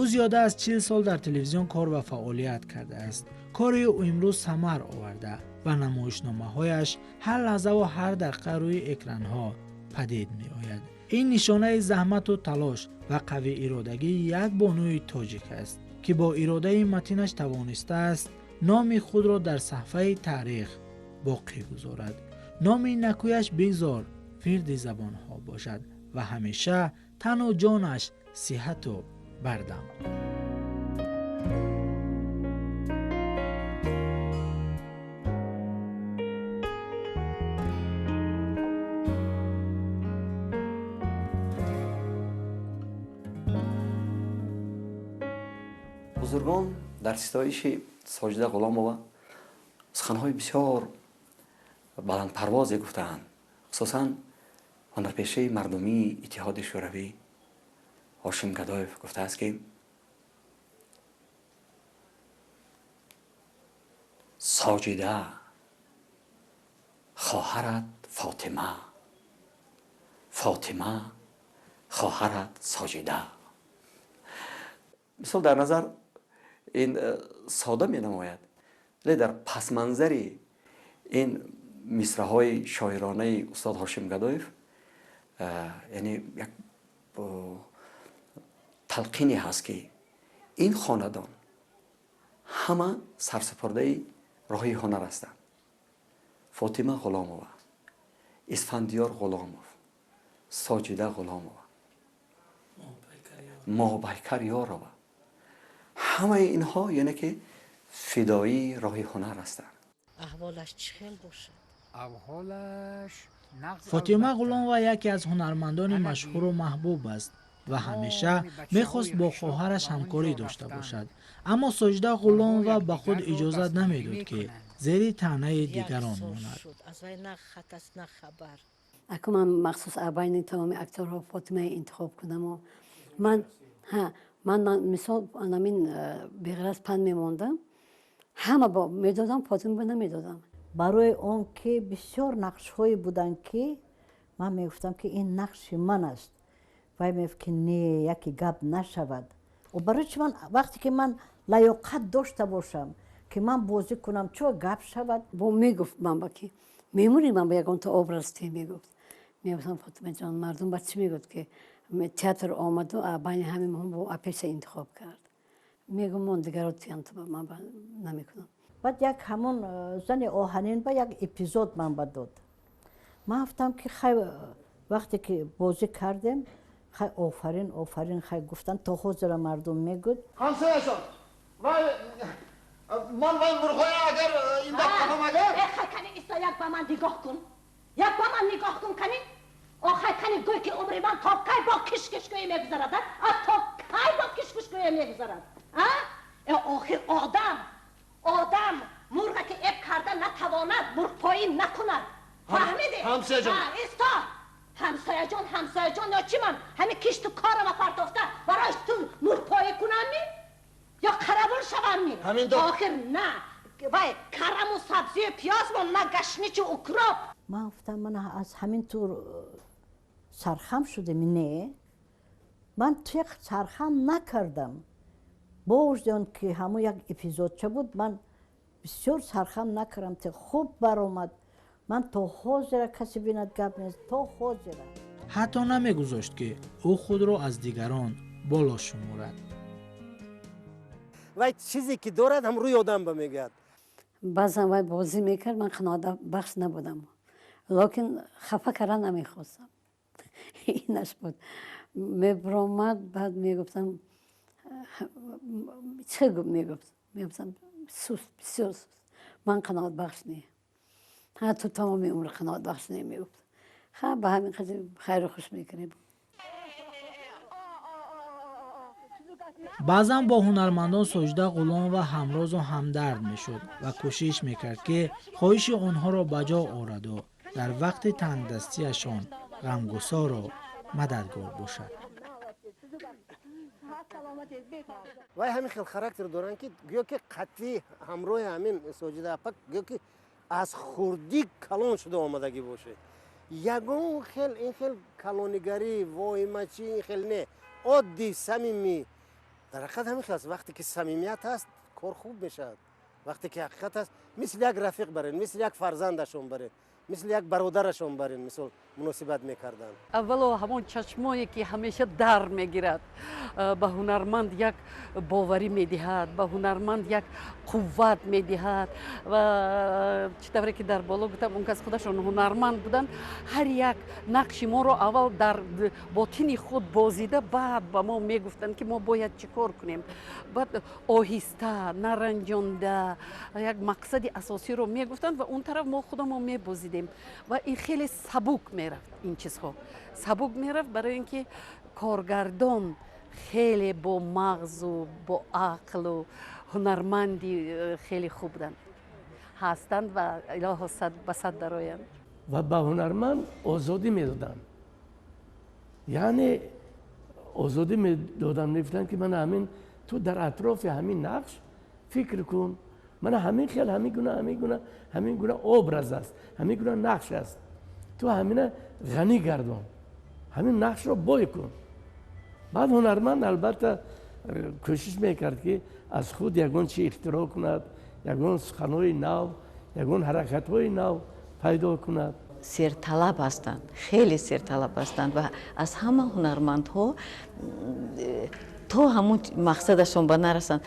Ӯ зиёда аз 40 сол дар телевизион кор ва фаъолият кардааст. Кори ӯ имрӯз самар оварда ва намоишномаҳояш ҳар лаҳзаву ҳар дақиқа рӯи экранҳо падид меояд. Ин нишонаи заҳмату талош ва қавииродагии як бонуи тоҷик аст, ки бо иродаи матинаш тавонистааст номи худро дар саҳфаи таърих боқӣ гузорад. Номи накӯяш бигзор фирди забонҳо бошад ва ҳамеша тану ҷонаш сиҳату бардам. Бузургон дар ситоиши Соҷида Ғуломова суханҳои бисёр баландпарвозе гуфтаанд. Хусусан ҳунарпешаи мардумии Иттиҳоди Шӯравӣ Ҳошим Гадоев гуфтааст, ки Соҷида хоҳарат Фотима, Фотима хоҳарат Соҷида. Мисол, дар назар ин сода менамояд, вале дар пасманзари ин мисраҳои шоиронаи устод Ҳошим Гадоев, яъне як талқине ҳаст, ки ин хонадон ҳама сарсупурдаи роҳи ҳунар ҳастанд. Фотима Ғуломова, Исфандиёр Ғуломов, Соҷида Ғуломова, Моҳбайкар Ёрова, ҳамаи инҳо яъне ки фидоии роҳи ҳунар ҳастанд. Аҳволаш чӣ хел бошад? Аҳволаш нағз. Фотима Албатта. Ғуломова яке аз ҳунармандони машҳуру маҳбуб аст ва ҳамеша мехост бо хоҳараш ҳамкорӣ дошта бошад, аммо Соҷида Ғуломова ба худ иҷозат намедод, ки зери таънаи Як дигарон сол монад. шуд, аз вай на хат аст, на хабар. Аку ман махсус байни тамоми акторҳо Фотимаи интихоб кунаму ман ҳа ман мисол анамин беғараз панд мемондам, ҳама бо медодам, Фотима ба намедодам. Барои он ки бисёр нақшҳое буданд, ки ман мегуфтам, ки ин нақши ман аст, вай мегуфт, ки не, яке гап нашавад. Барои чи ман, вақте ки ман лаёқат дошта бошам, ки ман бозӣ кунам, чо гап шавад? Бо мегуфт ман ба ки мемурӣ, ман ба ягонта образ те мегуфт. Мегуфтам: «Фотимаҷон, мардум ба чӣ мегуфт, ки театр омаду байни ҳамин бо апеса интихоб кард?» Мегум: «Мон дигаро тиянту ман намекунам». Баъд як ҳамон зани оҳанин ба як эпизод ман ба дод. Ман гуфтам, ки хай, вақте ки бозӣ кардем, хай, офарин, офарин, хай гуфтан, то ҳозира мардум мегӯд. Ҳамсояшон, вай ман вай мурғоя агар ин даф қафам агар. Э, хай, кани иста, як ба ман нигоҳ кун, як ба ман нигоҳ кун, кани охай, кани гӯй, ки умри ман то кай бо кишкишгӯӣ мегузарад, а то кай бо кишкишгӯӣ мегузарад, а? Э, охир одам мурға ки эб карда натавонад, мурғпоӣ накунад, фаҳмидӣ? Ҳамсояҷон. Исто, ҳамсояҷон, ҳамсояҷон ё чӣ? Ман ҳамин кишту корама партофта барои ту мурғпоӣ кунамми ё қаравул шавамми? Ҳамин до- Охир на вай караму сабзию пиёзмон, на гашничу укроп. Ман гуфтам: «Ман аз ҳамин тур сархам шудем?» Не, ман тех сархам накардам. Бо вуҷуди он ки ҳамон як эпизодча буд, ман бисёр сархам накардам, те хуб баромад. Ман то ҳозира касе бинад, гап нест, то ҳозира. Ҳатто намегузошт, ки ӯ худро аз дигарон боло шуморад. Вай чизе ки дорад, ҳам рӯи одам ба мегӯяд. Баъзан вай бозӣ мекард, ман қаноатбахш набудам, лекин хафа кардан намехостам. Инаш буд, мебиромад, баъд мегуфтам: «Чӣ?» Мегуфт, мегуфтам: «Суст, бисёр суст, ман қаноатбахш не». «Ҳа, ту тамоми умр қаноатбахш не», мегуфт. Ха, ба ҳамин қадр хайру хуш мекунем. Баъзан бо ҳунармандон Соҷида Ғуломова ҳамрозу ҳамдард мешуд ва кӯшиш мекард, ки хоҳиши онҳоро ба ҷо ораду дар вақти тангдастиашон ғамгусору мададгор бошад. Вай ҳамин хел характер доранд, ки гӯё ки қатъӣ ҳамроҳи ҳамин Соҷида апа гӯё ки аз хурдӣ калон шуда омадагӣ бошед. Ягон хел ин хел калонигарӣ, воҳимачӣ ин хел не, оддӣ, самимӣ. Дар ҳақиқат ҳамин хел аст. Вақте ки самимият ҳаст, кор хуб мешавад. Вақте ки ҳақиқат ҳаст, мисли як рафиқ барен, мисли як фарзандашон барен, мисли як бародарашон барен, мисол муносибат мекарданд. Аввало ҳамон чашмое ки ҳамеша дар мегирад, ба ҳунарманд як боварӣ медиҳад, ба ҳунарманд як қувват медиҳад. Ва чӣ тавре ки дар боло гуфтам, он кас худашон ҳунарманд буданд, ҳар як нақши моро аввал дар ботини худ бозида, баъд ба мо мегуфтанд, ки мо бояд чӣ кор кунем. Баъд оҳиста, наранҷонда, як мақсади асосиро мегуфтанд ва он тараф мо худамон мебозидем. Ва ин хеле сабук мерафт, ин чизҳо сабук мерафт, барои ин ки коргардон хеле бо мағзу бо ақлу ҳунарманди хеле хуб буданд, ҳастанд ва илоҳо ба сад дароянд. Ва ба ҳунарманд озодӣ медоданд, яъне озодӣ медоданд, мегуфтанд, ки мана ҳамин ту дар атрофи ҳамин нақш фикр кун, мана ҳамин хел, ҳамин гуна, ҳамин гуна, ҳамин гуна образ аст, ҳамин гуна нақш аст, ту ҳамина ғанӣ гардон, ҳамин нақшро бой кун. Баъд ҳунарманд албатта кӯшиш мекард, ки аз худ ягон чи ихтироъ кунад, ягон суханҳои нав, ягон ҳаракатҳои нав пайдо кунад. Серталаб ҳастанд, хеле серталаб ҳастанд ва аз ҳама ҳунармандҳо то ҳамун мақсадашон ба нарасанд,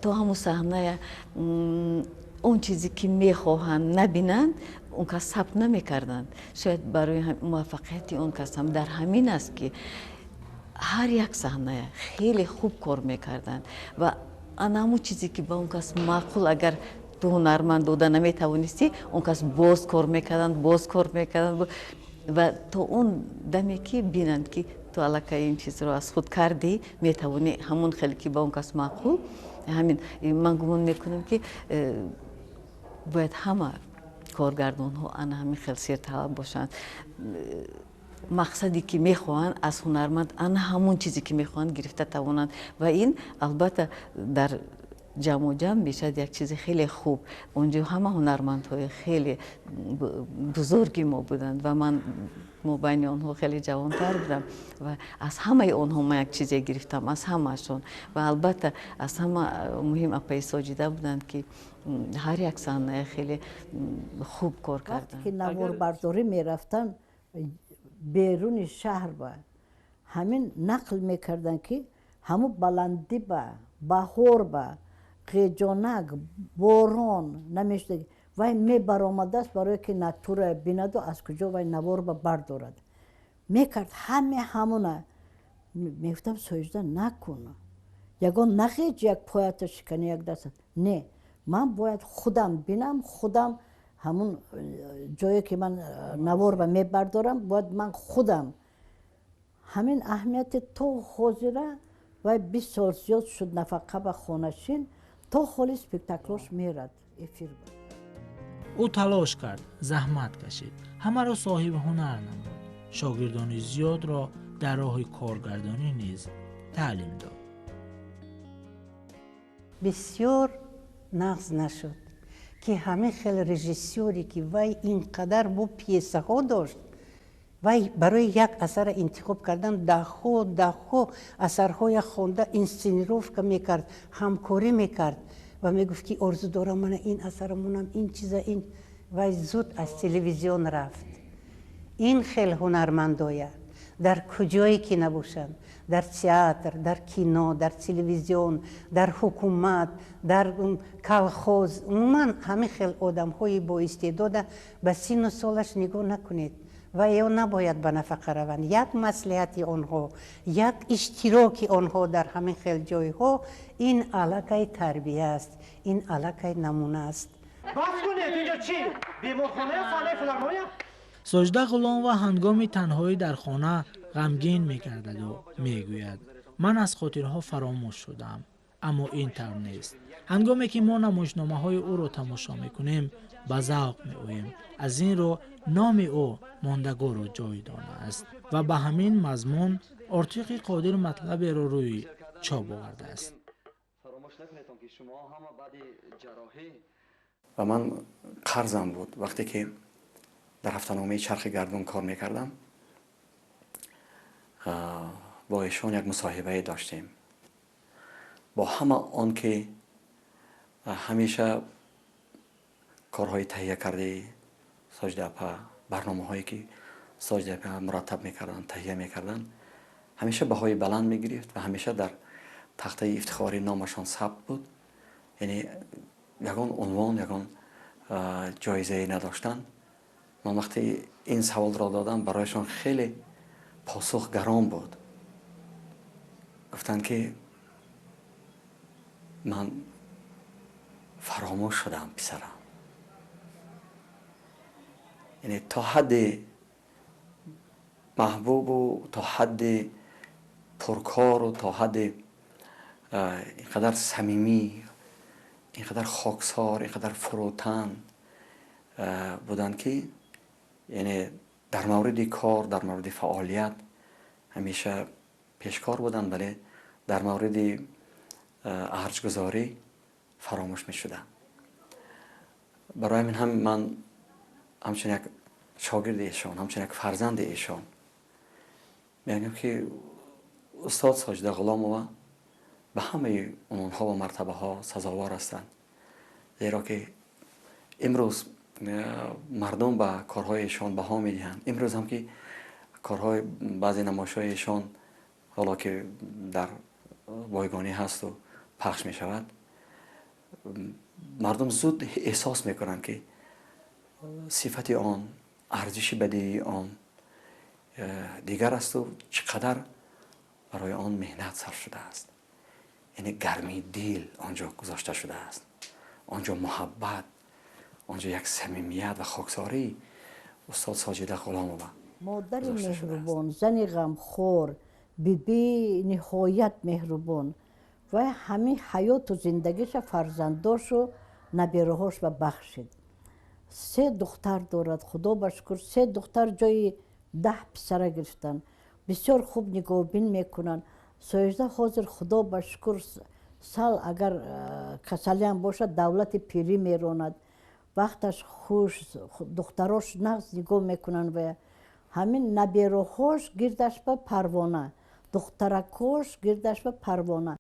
то ҳамун саҳная он чизе ки мехоҳанд набинанд, он кас сабт намекарданд. Шояд барои муваффақияти он кас ҳам дар ҳамин аст, ки ҳар як саҳная хеле хуб кор мекарданд ва ана ҳамун чизе ки ба он кас маъқул, агар ту ҳунарманд дода наметавонистӣ, он кас боз кор мекарданд, боз кор мекарданд ва то он даме ки бинанд, ки ту аллакай ин чизро аз худ кардӣ, метавонӣ ҳамон хеле ки ба он кас маъқул. Ҳамин ман гумон мекунам, ки бояд ҳама коргардонҳо ана ҳамин хел серталаб бошанд, мақсаде ки мехоҳанд аз ҳунарманд, ана ҳамон чизе ки мехоҳанд гирифта тавонанд. Ва ин албатта дар ҷамъу ҷамъ мешавад як чизи хеле хуб. Онҷо ҳама ҳунармандҳои хеле бузурги мо буданд ва ман мобайни онҳо хеле ҷавонтар будам ва аз ҳамаи онҳо ман як чизе гирифтам, аз ҳамаашон. Ва албатта аз ҳама муҳим апаи Соҷида буданд, ки ҳар як саҳная хеле хуб кор карданд. Ки наворбардорӣ мерафтанд беруни шаҳр, ба ҳамин нақл мекарданд, ки ҳамун баландӣ ба баҳор ба ғеҷонак борон намешуда, вай мебаромадааст, барое ки натура бинаду аз куҷо вай навор ба бардорад. Мекард ҳаме ҳамуна. Мегуфтам: «Соҷида, накун, ягон нағеҷ, як поята шикани, як даста». «Не, ман бояд худам бинам, худам ҳамун ҷое ки ман навор ба мебардорам, бояд ман худам». Ҳамин аҳамияти то ҳозира, вай 20 сол зиёд шуд нафақа ба хонашин, то ҳоли спектаклош мерад эфир. Ӯ талош кард, заҳмат кашид, ҳамаро соҳиби ҳунар намуд, шогирдони зиёдро дар роҳи коргардонӣ низ таълим дод. Бисёр нағз нашуд, ки ҳамин хел режиссёре, ки вай ин қадар бо пьесаҳо дошт, вай барои як асара интихоб кардан даҳҳо даҳҳо асарҳоя хонда, инсценировка мекард, ҳамкорӣ мекард ва мегуфт, ки орзу дорам мана ин асара монам, ин чиза ин. Вай зуд аз телевизион рафт. Ин хел ҳунармандоя дар куҷое ки набошанд, дар театр, дар кино, дар телевизион, дар ҳукумат, дар колхоз, умуман ҳамин хел одамҳои боистеъдода ба синну солаш нигоҳ накунед ва ё набояд ба нафақа раванд. Як маслиҳати онҳо, як иштироки онҳо дар ҳамин хел ҷойҳо, ин аллакай тарбия аст, ин аллакай намуна аст. Бас кунед! Инҷо чӣ, беморхоная, саҳнаи филармония? Соҷида Ғуломова ҳангоми танҳоӣ дар хона ғамгин мегардаду мегӯяд: «Ман аз хотирҳо фаромӯш шудам», аммо ин тавр нест. Ҳангоме ки мо намоишномаҳои ӯро тамошо мекунем, ба завқ меоем. Аз ин рӯ номи ӯ мондагору ҷовидона аст. Ва ба ҳамин мазмун Ортиқи Қодир матлаберо рӯи чоп овардааст. Фаромӯш накунедон, ки шумо ҳама баъди ҷарроҳӣ Ва ман қарзам буд, вақте ки дар ҳафтаномаи «Чархи гардун» кор мекардам, бо эшон як мусоҳибае доштем. Бо ҳама он ки ҳамеша корҳои таҳия кардаи Соҷида апа, барномаҳое ки Соҷида апа мураттаб мекарданд, таҳия мекарданд, ҳамеша баҳои баланд мегирифт ва ҳамеша дар тахтаи ифтихорӣ номашон сабт буд, яъне ягон унвон, ягон ҷоизае надоштанд. Ман вақте ин саволро додам, барояшон хеле посух гарон буд. Гуфтанд ки ман фаромӯш шудам, писарам. Яъне то ҳадди маҳбубу то ҳадди пуркору то ҳадди ин қадар самимӣ, ин қадар хоксор, ин қадар фурӯтан буданд ки яъне дар мавриди кор, дар мавриди фаъолият ҳамеша пешкор буданд, вале дар мавриди арҷгузорӣ фаромӯш мешуданд. Барои ҳамин ҳам ман ҳамчун як шогирди эшон, ҳамчун як фарзанди эшон мегӯям ки устод Соҷида Ғуломова ба ҳамаи унвонҳо ва мартабаҳо сазовор ҳастанд, зеро ки имрӯз мардум ба корҳои эшон баҳо медиҳанд. Имрӯз ҳам ки корҳои баъзе намоишҳои эшон ҳоло ки дар бойгонӣ ҳасту пахш мешавад, мардум зуд эҳсос мекунанд ки сифати он, арзиши бадиии он дигар асту чӣ қадар барои он меҳнат сарф шудааст. Яъне гармии дил он ҷо гузошта шудааст, он ҷо муҳаббат, он ҷо як самимият ва хоксории устод Соҷида Ғуломова. Модари меҳрубон, зани ғамхор, биби ниҳоят меҳрубон ва ҳамин ҳаёту зиндагиша фарзандошу набераҳош ба бахшид. Се духтар дорад, худо ба шукр, се духтар ҷои 10 писара гирифтанд. Бисёр хуб нигоҳбин мекунанд. Соҷида ҳозир, худо ба шукр, сал агар касалиам бошад, давлати пирӣ меронад. Вақташ хуш, духтарош нағз нигоҳ мекунанд ва ҳамин набераҳош гирдаш ба парвона, духтаракош гирдаш ба парвона.